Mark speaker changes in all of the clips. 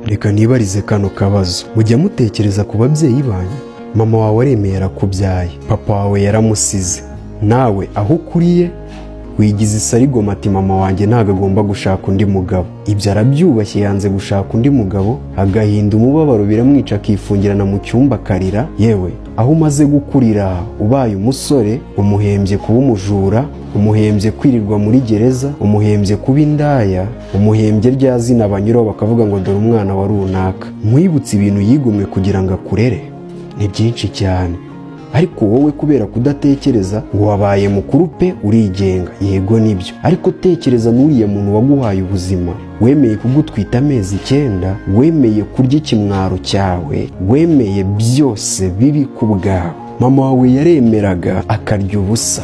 Speaker 1: Reka nibarize kano kabazo: mujya mutekereza ku babyeyi banyu? Mama wawe aremeye arakubyaye, papa wawe yaramusize, nawe aho ukuriye wigize isarigoma ati: "Mama wanjye ntabwo agomba gushaka undi mugabo." Ibyo arabyubashye, yanze gushaka undi mugabo, agahinda, umubabaro biramwica, akifungirana mu cyumba akarira. Yewe, aho umaze gukurira ubaye umusore, umuhembye kuba umujura, umuhembye kwirirwa muri gereza, umuhembye kuba indaya, umuhembye rya zina banyuraho bakavuga ngo: "Dore umwana wa runaka." Nkwibutse ibintu yigomwe kugira ngo akurere ni byinshi cyane, ariko wowe kubera kudatekereza ngo wabaye mukuru pe, urigenga, yego nibyo, ariko tekereza n'uriya muntu waguhaye ubuzima, wemeye kugutwita amezi 9, wemeye kurya ikimwaro cyawe, wemeye byose bibi ku bwawe. Mama wawe yaremeraga akarya ubusa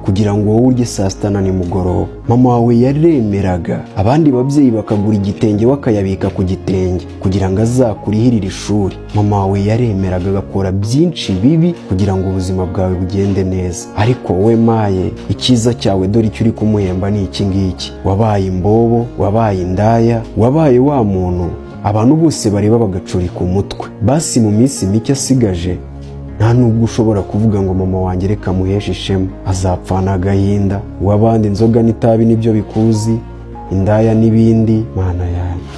Speaker 1: kugira ngo wowe urye saa sita na nimugoroba. Mama wawe yaremeraga abandi babyeyi bakagura igitenge, we akayabika ku gitenge kugira ngo azakurihirire ishuri. Mama wawe yaremeraga agakora byinshi bibi kugira ngo ubuzima bwawe bugende neza, ariko wowe maye icyiza cyawe, dore icyo uri kumuhemba ni iki ngiki: wabaye imbobo, wabaye indaya, wabaye wa muntu abantu bose bareba bagacurika umutwe. Basi mu minsi mike asigaje, nta nubwo ushobora kuvuga ngo: "Mama wanjye reka muheshe ishema." Azapfana agahinda. Uw'abandi inzoga n'itabi nibyo bikuzi, indaya n'ibindi. Mana yanjye,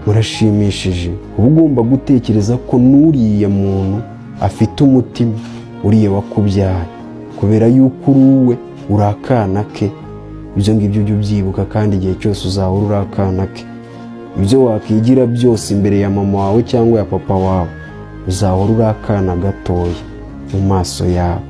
Speaker 1: murashimishije. Uba ugomba gutekereza ko n'uriya muntu afite umutima, uriya wakubyaye, kubera yuko uri uwe, uri akana ke. Ibyo ngibyo ujye ubyibuka, kandi igihe cyose uzahora uri akana ke. Ibyo wakigira byose imbere ya mama wawe cyangwa ya papa wawe, uzahora uri akana gatoya mu maso yawe.